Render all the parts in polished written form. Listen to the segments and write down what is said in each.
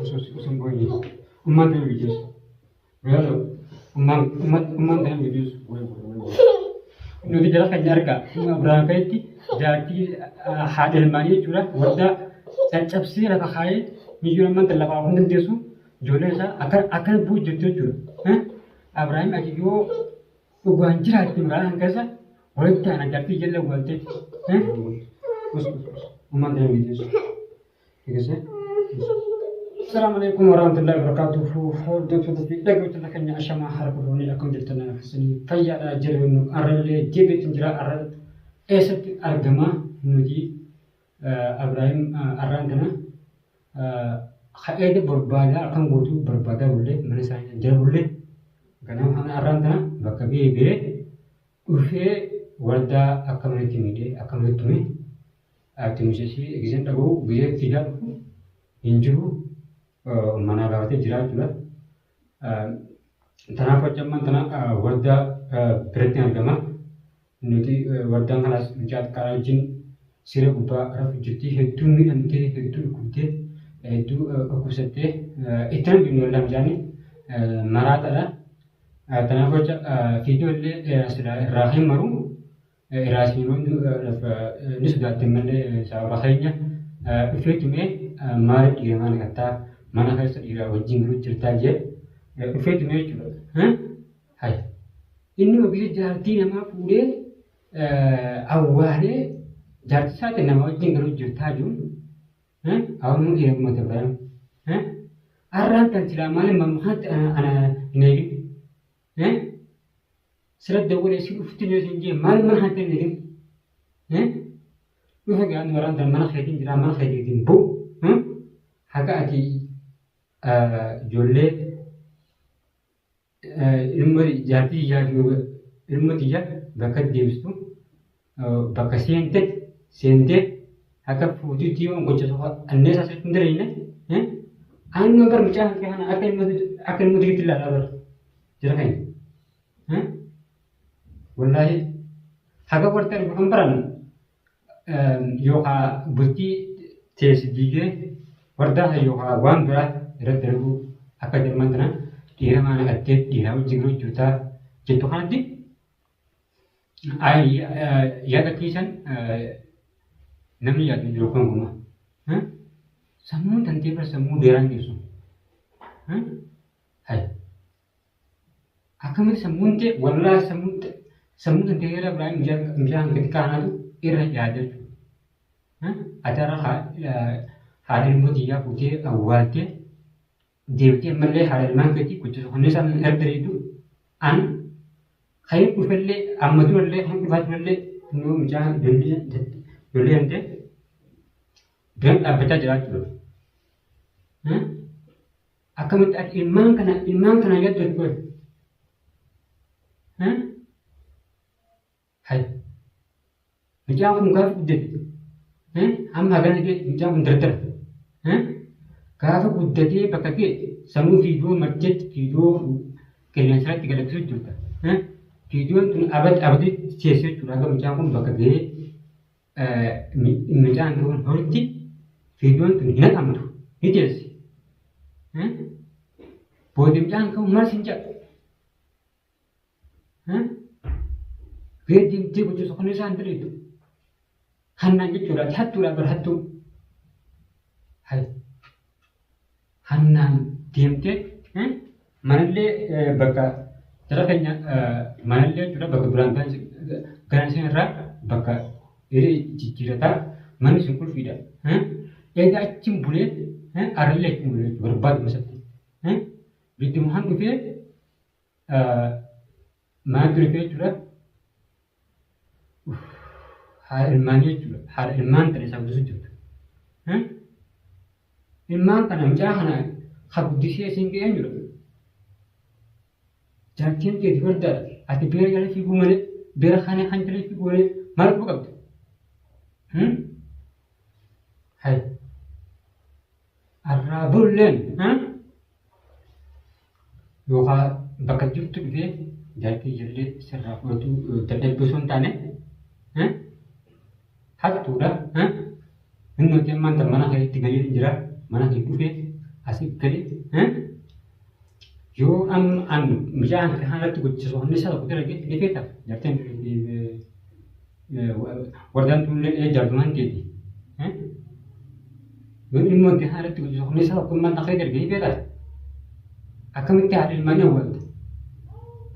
Osoo hin boo'in. Ummaan tana biyyeessu. Gaalo ummaan ummaan ummaan tana biyyeessu. Nuti jara keenya argaa. Abiraam ka'etti jaartii haadha ilmaanii jechuudha. Wardaa caccabsee lafa kaayee miyyuu ammaan tan lafaa hin dandeessu. Ijoolleen isaa akkana akkana bu'u jirtu jechuudha. Abiraam ati yoo dhugaan jiraatte magaalaa kan keessa walitti aanan jaartii jala waltee. Ummaan tana biyyeessu. Assalamu alaikum warahmatullahi wabarakatuh. Hordoftoota fi dhaggeeffattoota keenya ashamaa harka fuunee akkam jirtan isinii fayyaadha jirru arrallee deebiitiin jira arra eessatti argama nuti Ibraahim arraan tana ka'eeti barbaadaa akkam gootu barbaadaa bullee mana isaanii jala bullee ganama kana arraan tana bakka biyya bee dhufee wardaa akka manatti miidhee akka manatti tume Ati mucasii gizeen dhaga'u gizee fiigaa dhufu hin jiru manaa baafatee jira jechuudha. Tanaaf hojii ammaan tana wardaa biratti argama. Nuti wardaan kanaas mucaa xiqqaadhaa wajjin siree gubbaa rafu jirti. Hedduu miidhamtee, hedduu dhukkubdee, hedduu dhukkubsattee itti nan dhibne waldaa mucaan maraataadha. Tanaaf jecha fiidoo illee silaa irraa hin maru. Iraasmiiwwan ni sodaatti malee sababa keenya dhufee tumee maaliif dhiira mana naqattaa mana keessa dhiira wajjin galuu jirtaa jee dhufee tumee jechuudha. Hay inni ogeessa jaartii namaa fuudhee awwaalee jaartii isaatiin nama wajjin galuu jirtaa jiru. Awwaamuu dhiira uummata Ibraahim. Har'aan tan silaa maaliif mammaatti ana hin eegin. Sira dawwalee si dhufti yoo sin jee maal mana kan ta'e jedhin dhufe gaan waraan tan mana keetiin jira mana keetiin bu'u haga ati ijoollee ilmo jaartii tiyyaa ilmo tiyya bakka deebistu bakka seente seentee akka fuutuutti yoo gocha sofa anneesaa sitti hin dalagne aanuma bar mucaa kan kana akka ilmo akka ilmo tiyyaatti ilaalaa bar jira keenya. Wallaahi haga warti argu kan baran yookaan bultii teessi diigee wardaa yookaan waan biraa irratti dalaguu akka jedhaman kana dhiira maana qattee dhiiraa wajjin garuu jirtaa jettu kanatti yaada kiisan namni yaadu jiru kun kuma. Sammuun tantee bara sammuu beeraan geessu. Hay. Akkamitti sammuun tee wallaahi sammuun tee sammuun tantee irra Ibraahim mucaa hanga xiqqaa kanaatu irra yaada jechuudha. Ati har'a haadha ilmoo tiyyaa fuutee awwaaltee deebitee ammallee haadha ilmaan keetii gocha suukanneessaa isaan erga daleedu an kan dhufellee amma durallee kan dhufaa turellee innoo mucaa ijoollee tantee biran dhaabbachaa jira jechuudha. Akkamitti ati ilmaan kana ilmaan kana yaaddu ati qoy. Hay. Mucaan kun gaafa guddate. Amma hagana ga'e mucaan kun dardara. Gaafa guddatee bakka ga'e sammuu fiidoo marteetti fiidoo qilleensa irratti galaksuu jirta. Fiidoon tun abad abaditti teessee jechuudha. Haga mucaan kun bakka ga'ee mucaan kun horitti fiidoon tun hin haqamtu ni teessi. Booda mucaan kun maal sin jedha? Gahee deemtee gocha kun isaan daleetu. Hannaan jechuudha. Ati hattuudha bar hattuu. Hay. Hannaan deemtee manallee bakka jara keenya manallee jechuudha bakka duraan galan isin irraa bakka hiree jijjiirataa manni sun qulfiidha. Egaa achiin bulee arallee achiin bulee barbaaduma isatti. Biddimuhaan dhufee manatti dhufee jechuudha. Haadha ilmaanii jechuudha. Haadha ilmaan tana isaa guddisuu jirtu. Ilmaan kana mucaa kana ha guddisee isiin ga'ee eenyudha? Jaartiin keeti bardaadha. Ati beera jala fiiguu malee beera kana kan jala fiiguu malee maal quba qabda? Hay. Arraa bulleen yookaan bakka jirtu dhufee jaartii ijoollee sirraa fudhatu dadhabbii osoo hin taane hattuudha. Inni nuti ammaan tan mana keetti galee jira mana kee dhufee as Asii galee yoo amma an mucaan kanatti gochisu annisaa tokko dalage ni feeta jarteen wardaan tunillee jaartumaan teeti. Yoo ilmoo itti kanatti gochisu annisaa tokko immoo naqee dalage ni feeta. Akkamitti haadha ilmaanii awwaalta?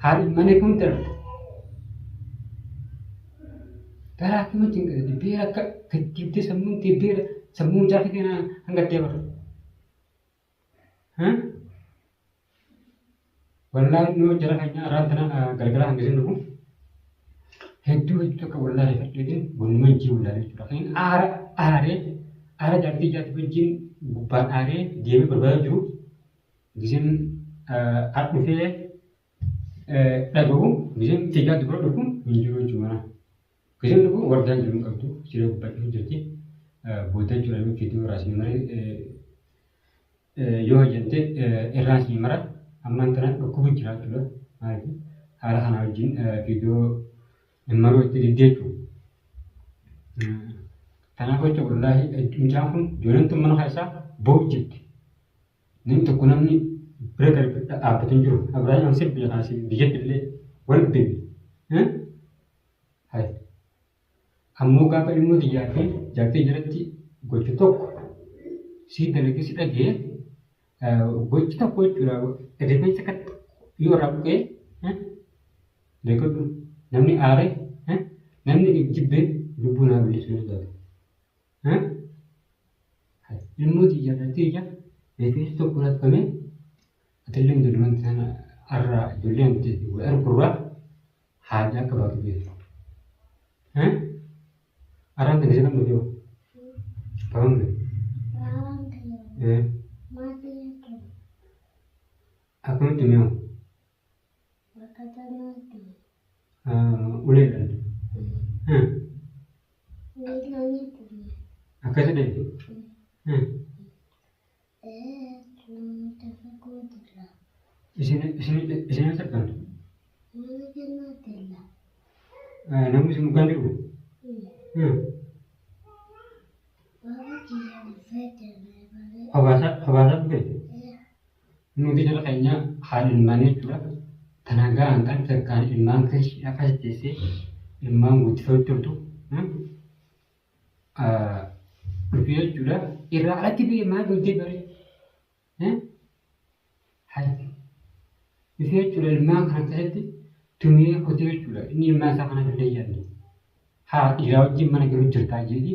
Haadha ilmaanii akkamitti argita? Garaa akkamitti hin qabdi? Beera akka gaddiibdee sammuun tee beera sammuu mucaa kee kana hangattee bara. Wallaahi nu jara keenya arraan tana galgala hanga isin dhufu hedduu hedduu takka wallaahi fadheetiin wannuma hin jiru wallaahi jechuudha. Kan aara aaree aara jaartii jaartii wajjin gubbaan aaree deemee barbaadaa jiru giseen ar dhufee dhagahu giseen fiigaa dubara dhufu hin jiru jechuudha. Giseen dhufu wardaan jiru hin qabdu siree gubbaa jiru jirti. Booda jechuudha yoo fiidiyoo raasni maree yoo hojjette irraan sii mara ammaan tana dhukkubu jira jechuudha. Maaliif haala kana wajjin viidiyoo hin maruu itti diddee jechuudha. Kanaaf jecha wallaahi mucaan kun ijoolleen tun mana keessaa boo'u jirti. Namni tokko namni bira dhaabbatu hin jiru. Abiraayim amsir biyya kaasee biyyatti illee wal beeku. Hai. Ammoo gaafa ilmoo tiyyaa fi jaartii jalatti gocha tokko sii dalagee si dhagee gochi tokko jechuudha rifeensa akka yoo irraa buqqee beekadhu namni aare namni jibbee lubbuu naa billisuu ni taate. Ilmoo tiyyaa jaartii tiyya rifeensi tokko irraa tuqamee atillee ijoollee sana har'a ijoolleen wal argurraa haajaa akka baatu beeku. Araan kan isa kan dhufe hoo? Bakam dhufe? Eh, akkamitti mi'oo? Uleedhaan. Eh, akkasi ta'e? Eh, isin isin isin eessa argamtu? Namni isin mukaan jiru? Habaasaa dhufe? Nuti jala keenya haadha ilmaanii jechuudha. Tanaa gahaan kan takkaan ilmaan keessa akkas teessee ilmaan guddifachuu turtu. Dhufee jechuudha. Irraa alatti biyya maal gootee bare? Hay. Dhufee jechuudha ilmaan kana keessatti tumee kutee jechuudha. Inni ilmaan isaa kana illee yaadne. Haa dhiiraa wajjin mana galuu jirtaa jedhi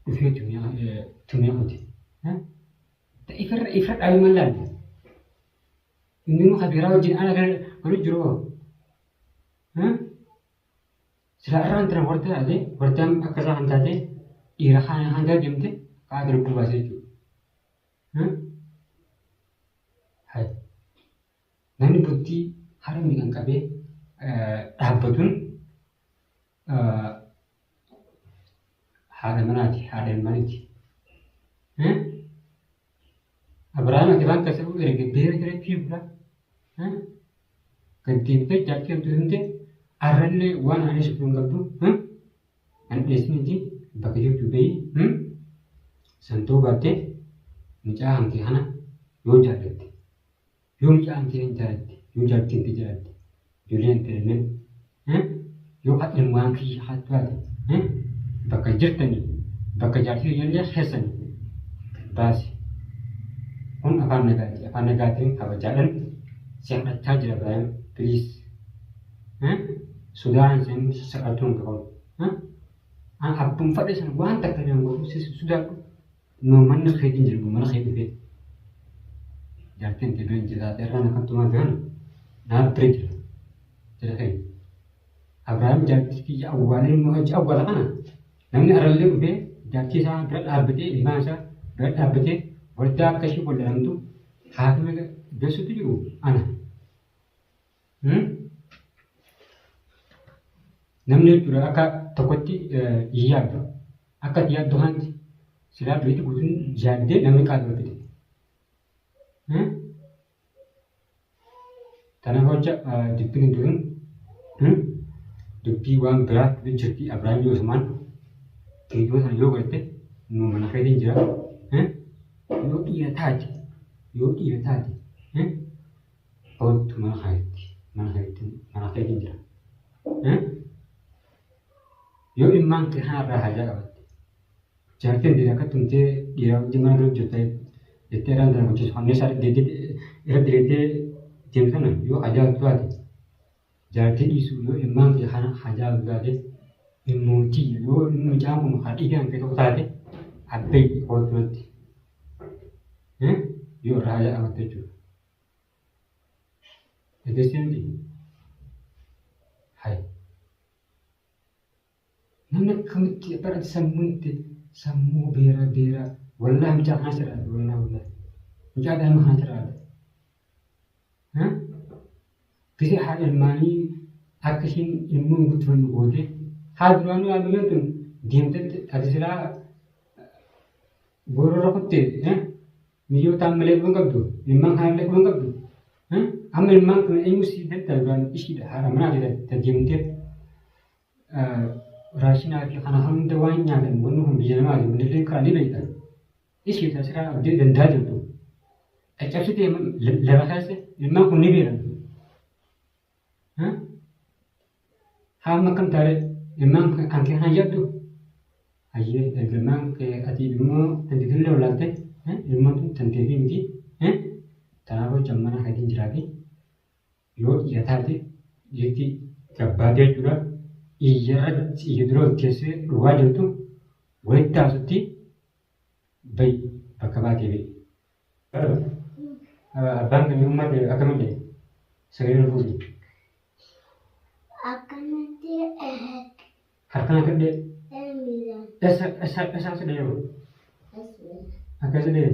dhufee tumee kute. Ifirra ifirra dhaabee maal laalle? Inni nu kabiraa wajjin ala galuu jiru hoo? Silaa irraan tana warda taate wardaan akka isaa kan taate dhiira kana hanga deemte qaada lubbuu baasee jechuudha. Hay. Namni bultii hara miidhan qabee dhaabbatuun haadha manaati, haadha ilmaaniiti. Abiraam ati waan keessa erga beera jira fiigudha. Gad deebitee jaartii hamtuu himte arrallee waan ani siif hin qabdu an dheessiniti bakka jirtu beeyi santoo baattee mucaa hankee kana yoo jaallatte yoo mucaa hankee hin jaalatte yoo jaartii hin jaalatte ijoollee hin tirinen yoo ka ilmaan kiyya hattu taate bakka jirtanii bakka jaartii ijoollee keessanii baasi. Kun afaan nagaati. Afaan nagaatiin kabajaadhaan si kadhachaa jira Ibrahim please. Sodaan isin saqaltuu hin qabu. An abbum fadhe san waan takka hin godhu si sodaadhu. No manni keetiin jiru mana kee dhufee. Jaartiin tee bira hin jiraate irraan akkantumaa gahan naa bira jira. Jira keenya. Abrahaam jaartii kiyya awwaalee immoo achi awwaala kana namni arallee dhufee jaartii isaa bira dhaabbatee ilmaan isaa bira dhaabbatee waldaa akka ishii wal'aanamtu haakima geessutu jiru ana. Namni jechuudha akka tokkotti hin yaaddu. Akka ati yaaddu kanatti silaa beekti guutuun yaaddee namni qaaduu fide. Tanaaf jecha dubbiin hin tun dubbii waan biraa jirti Abiraam yoo isumaan viidiyoo sana yoo garte nu mana keetiin jira. Yoo dhiira taate Yoo dhiira taate ooltu mana keetti mana keetti mana keetiin jira. Yoo ilmaan kee kanarraa hajaa qabatte jaartiin dhiira akka tumtee dhiira wajjin mana galuuf jirta jettee irraan tana gochiisu kanneen irra diriirtee deemtu sana yoo hajaa taate jaartii dhiisuu yoo ilmaan kee kana hajaa taate ilmootii yoo mucaan kun kan dhiigaan kee tokko taate abbay ooltumatti yoo irraa hajaa qabatte jechuudha. Dhageessee miti? Hayi. Namni akkamitti barate sammuun itti sammuu beera beera wallaahi mucaa kana sirraate wallaahi wallaahi mucaa daa'ima kana sirraate. Gisee haadha ilmaanii akka ishiin ilmoo hin guddifannu goote haa duraanuu haadholeen tun deemtetti ati silaa gorora kutte miyyoo ta'an malee quban qabdu ilmaan kanallee quban qabdu amma ilmaan kana eenyu sii dadda duraan ishiidha haadha manaati ta deemtee raashinaa fi kana hunda waan nyaatan wanni kun biyya namaati wanillee karaa ni beekta ishii ta siraa abdii dandaa jirtu caccabsitee lafa keessa ilmaan kun ni beekan Haama akkam taare ilmaan kan kee kana jedhu hayyee ilmaan kee ati immoo tanteetillee wallaalte ilmaan tun tanteetii miti tanaaf hojja mana keetiin jiraati yoo dhiira taate dhiirti gabbaatee jechuudha iyyarratti iyya dura ol teessee dhugaa jirtu walitti haasutti bayi bakka baatee bayi. Abbaan keenya ummaa kee akkamiin jedhe sagalee ol fuudhi. Akkanatti Harkaan akka dhee miilaan eessa eessa eessa si dhee akka si dhee.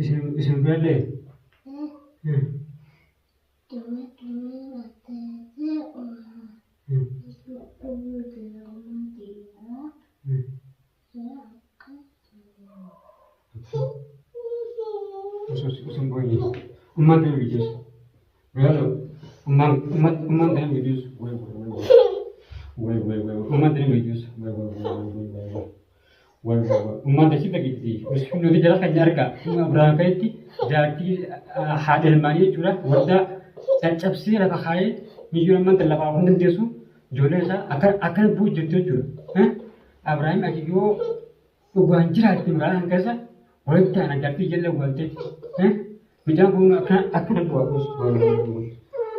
Isin isin bira dhee. Usun boyni. Ummaan tana videos. Realo. Ummaan ummaan ummaan tana videos. Way way way way. Way way way. Ummaan tana videos. Way way way way way way. Way way way. Ummaan tana sifa gitti. Usun nuti jala kan arga. Biraan kayetti jaartii haadha ilmaanii jechuudha. Warda caccabsee lafa kaayee miyyuu ammaan tan lafaa hin dandeessu. Ijoolleen isaa akka akkana bu'u jirtu jechuudha. Abrahaam ati yoo dhugaan jiraatte magaalaa kan keessa walitti aanan jaartii jala walte. Mucaan kun akkana akkana bu'a. Us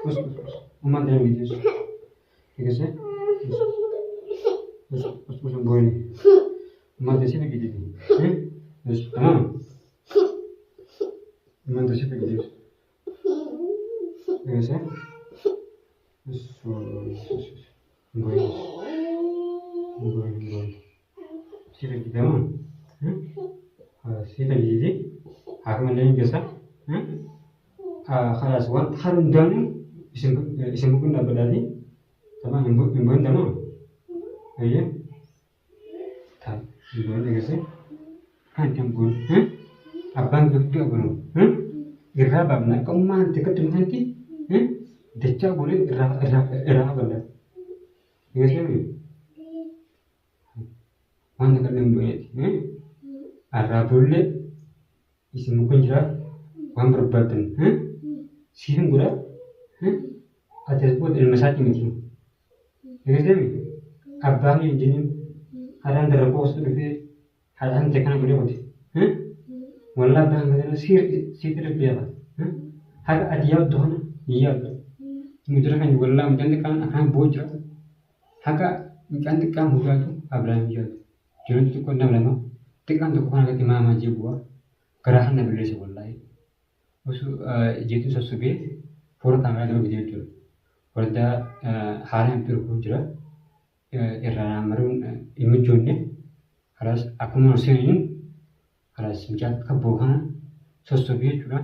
us us us. Ummaan tana videos. Eegase us us us us hin booyini. Ummaan tana sifa giditi. Us tamam. Ummaan tana sifa giditi. Eegase us us us us. Hin booyini. Hin booyini hin booyini. Sifa giditi tamam. Sifa giditi. Haakama illee ni geessa. خلاص wanta har hundaanuu isin isin bukkun dhaabbadhaati. Tamam hin bo'in tamam. Ayyee. Ta hin bo'in eegase. Kan itti hin bo'in. Abbaan kee hudduu abanu. Irraa baafna akka ummaan xiqqatti nufanti dachaa goonee irraa irraa irraa baafna. Eegase wanta kan hin bo'eeti. Arraa boollee isin bukkun jira waan barbaaddan siifin godha. Ati as booda ilma isaatii miti. Eegasee abbaa kee wajjiniin haadhaan darrakkoo osoo dhufee haadhaan ta'e kana godhee qote. Wallaa abbaan kana siif irra beeka. Haga ati yaaddu kana hin yaaddu. Mudira kan wallaa mucaan xiqqaan akkaan boo jira. Haga mucaan xiqqaan hujaatu Abiraam yaadu. Jiruun xiqqoon nama lama xiqqaan tokko kana irratti maamaa jee bu'a. Garaa kan na balleesse wallaahi. Osoo jeetuu sossobee fuula kaameraa dura fidee jechuudha. Wardaa haala hin dhorkuu jira. Irraa maruun hin mijoonne. Kalaas akkuma seeniin kalaas mucaa kabboo kana sossobee jechuudha.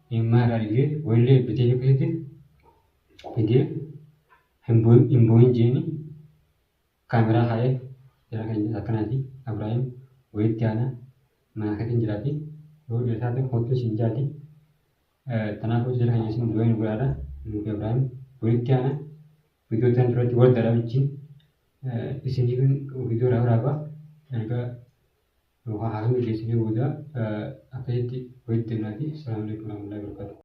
Dhimmaa irraa dhigee wayillee bitee akkasitti fidee hin boo'in jeeni kaameraa kaa'ee jara keenya akkanaati. Abiraahim walitti aana mana keetiin jiraati. Yoo dhiira taate kootu isin jaati. Kanaafuu jara keenya isin du'aa nu godhaadha. Nuti Abiraahim walitti aana. Viidiyoo tan duratti wardaadha wajjin isiniifin viidiyoo irraa waraaba. Erga yookaan haala mijeessinee booda akkasitti walitti deemnaati. Assalamu alaikum warahmatullahi wabarakatuh.